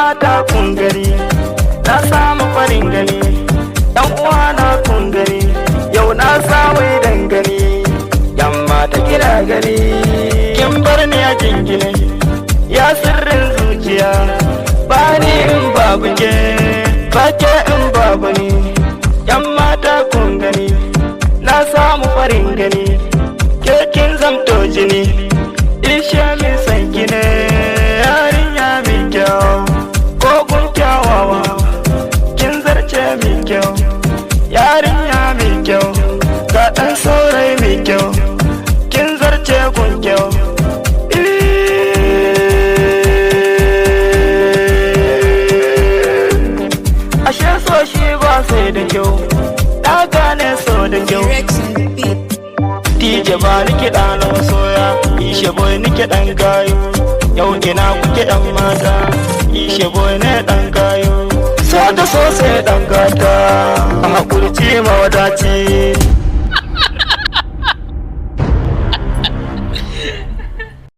Mata kun gani, na samu farin gani. Yan uwa na kun gani, yau na samu idan gani. Yan mata kina gani, kin bar ni a jingine. Ya sirrin zuciya, ba ni in babu ke, ba ke in babu ni. Yan mata kun gani, na samu farin gani. Ke kin zamto jini, ishe min san ki ne. Yarinya mai kyau, ko kun kyawawa, kin zarce mai kyau. Yarinya mai kyau, ga ɗan saurayi mai kyau, kin zarce kun kyau. Ashe so shi ba sai da kyau, na gane so da kyau. Rex on the beat. DJ, ba ni kiɗa na masoya, Ishe Boy ni ɗan gayu. Yau ina kuke, ɗan mata? Ishe Boy ne ɗan gayu. So da so sai ɗan gata, a hakurci mawadaci.